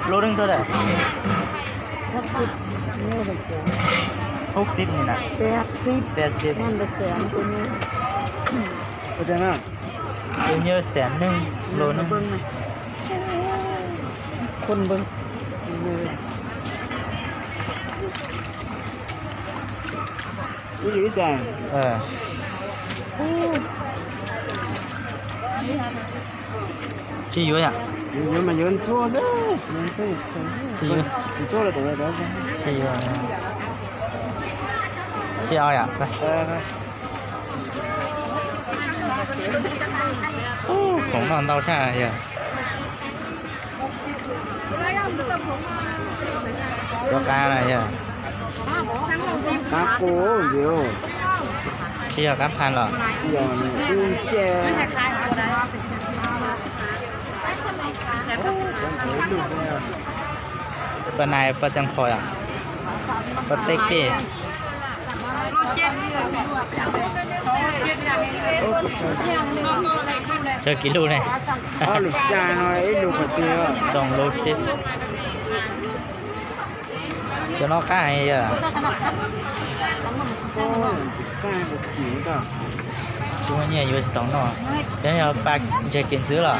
Lub neej tag lawm. Hub xib ni na. Peb xib. Peb xib. Tus nyob xeem neeg, lub neej. Tsis yuav yom? Tsis yuav. Tsis yuav. Tsis yuav yom? Khoom noj ntau tshaj yog. Cov qab na yog. Tsis yog qab pha los? Pab nais pab tseeb qhov yom? Pab teb kej. Cov kis lus ne. Xoom lus ces. Cov no qab heev yog. Kuv nyiam yuav tsis tau noj. Cov yog pas ntses kis ntxwv los?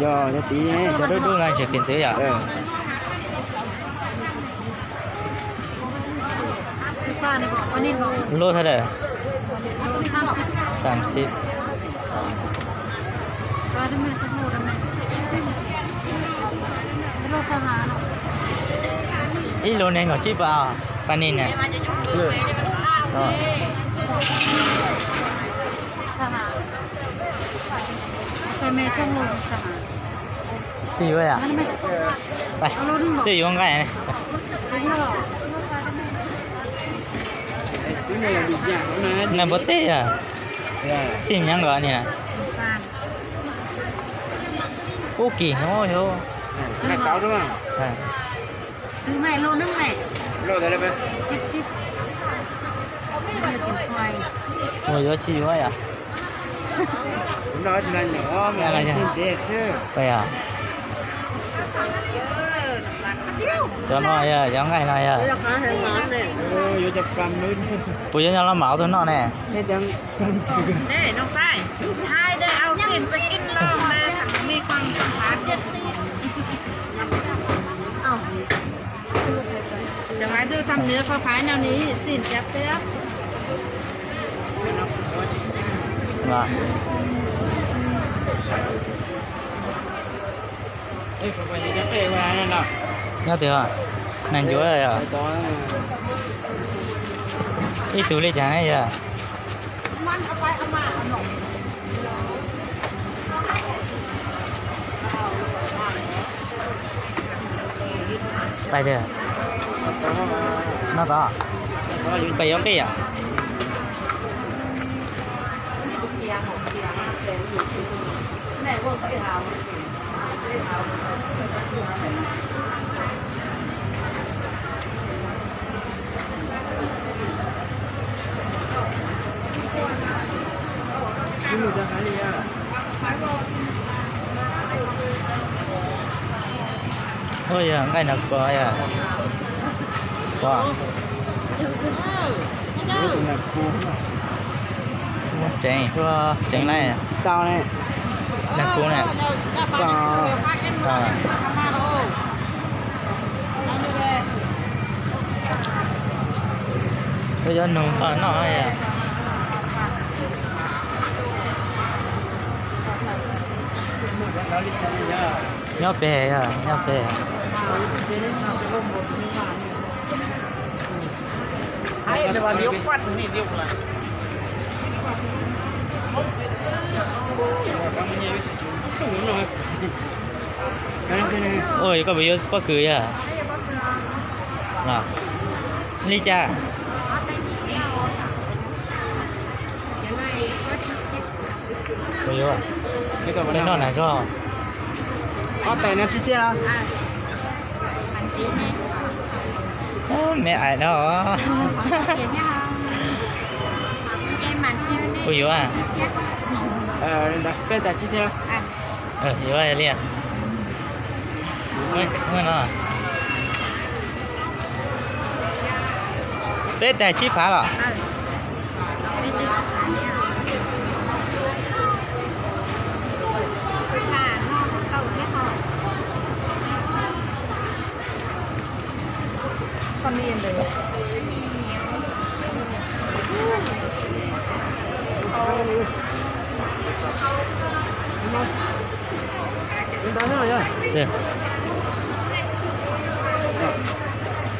Cov dub dub no ntses kis ntxwv yom? Lub thaj dawm. Xam xib. Ib lub nees nkaum tsib pas, pas ni na. Tsis yuav yom? Twb yuav nqaij. Nqaij npua teb yog. Xij nyob nkaus ni na. Ub kis no yog. Ua yuav tsis yuav yom? Cov no yog cov nqaij no yog. Puas yuav nyob los mam tus noj ne? Nyob twg? Neeg ncuav yog. Ib tug li cas ne yog? Pais twg? No tod. Pais yuav nqaij yom? Ua yog nqaij nag kuv yog. Pom. Tseev, tseev lawm. Nag kuv na. Koj yuav nug koj noj yog. Nyob pem, nyob pem. Ua, koj puas yuav pob kws yog? Li cas? Puas yuav? Noj na koj. Me ais no. Puas yuav? Yuav li, no, peb tais tsib phav los?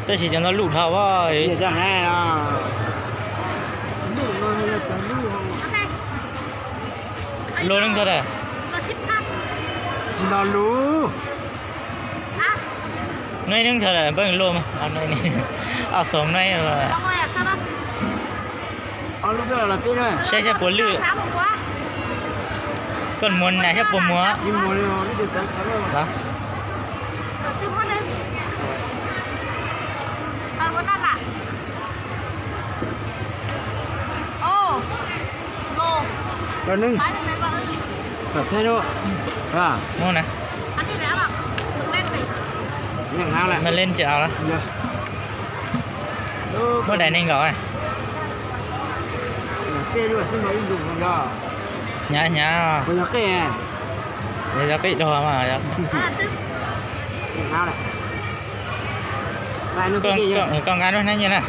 Tab sis cov no luj dhau. Luj neeb tag lawm. Tsis no luj. Neb neeb tag lawm, npaj luj, ob xoom neb. Saib saib puas lwj. Koj muag nas saib puas muag. Mus na. Mas leej tsis au lawm. Muab daim neeg los. Hnyav hnyav. Yog qij dog mas. Koj nqa lub hnab nyiaj na.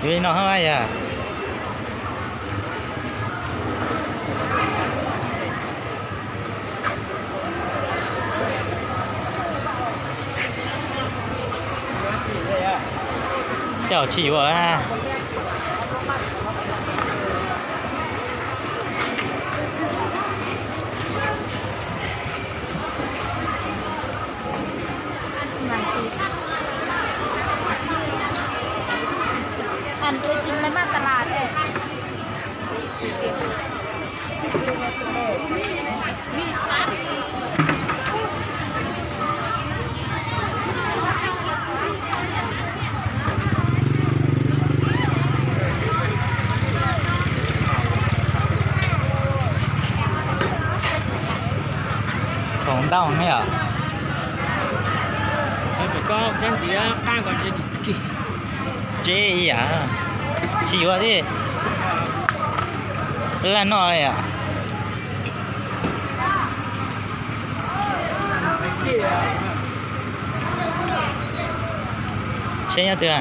Yuav li no hab yog. Coj tsis yuav. Khoom ntau ne yom. Tseb ib yam, tsis yuav thiab. Laj noj li yom. Tsheb nyob twg?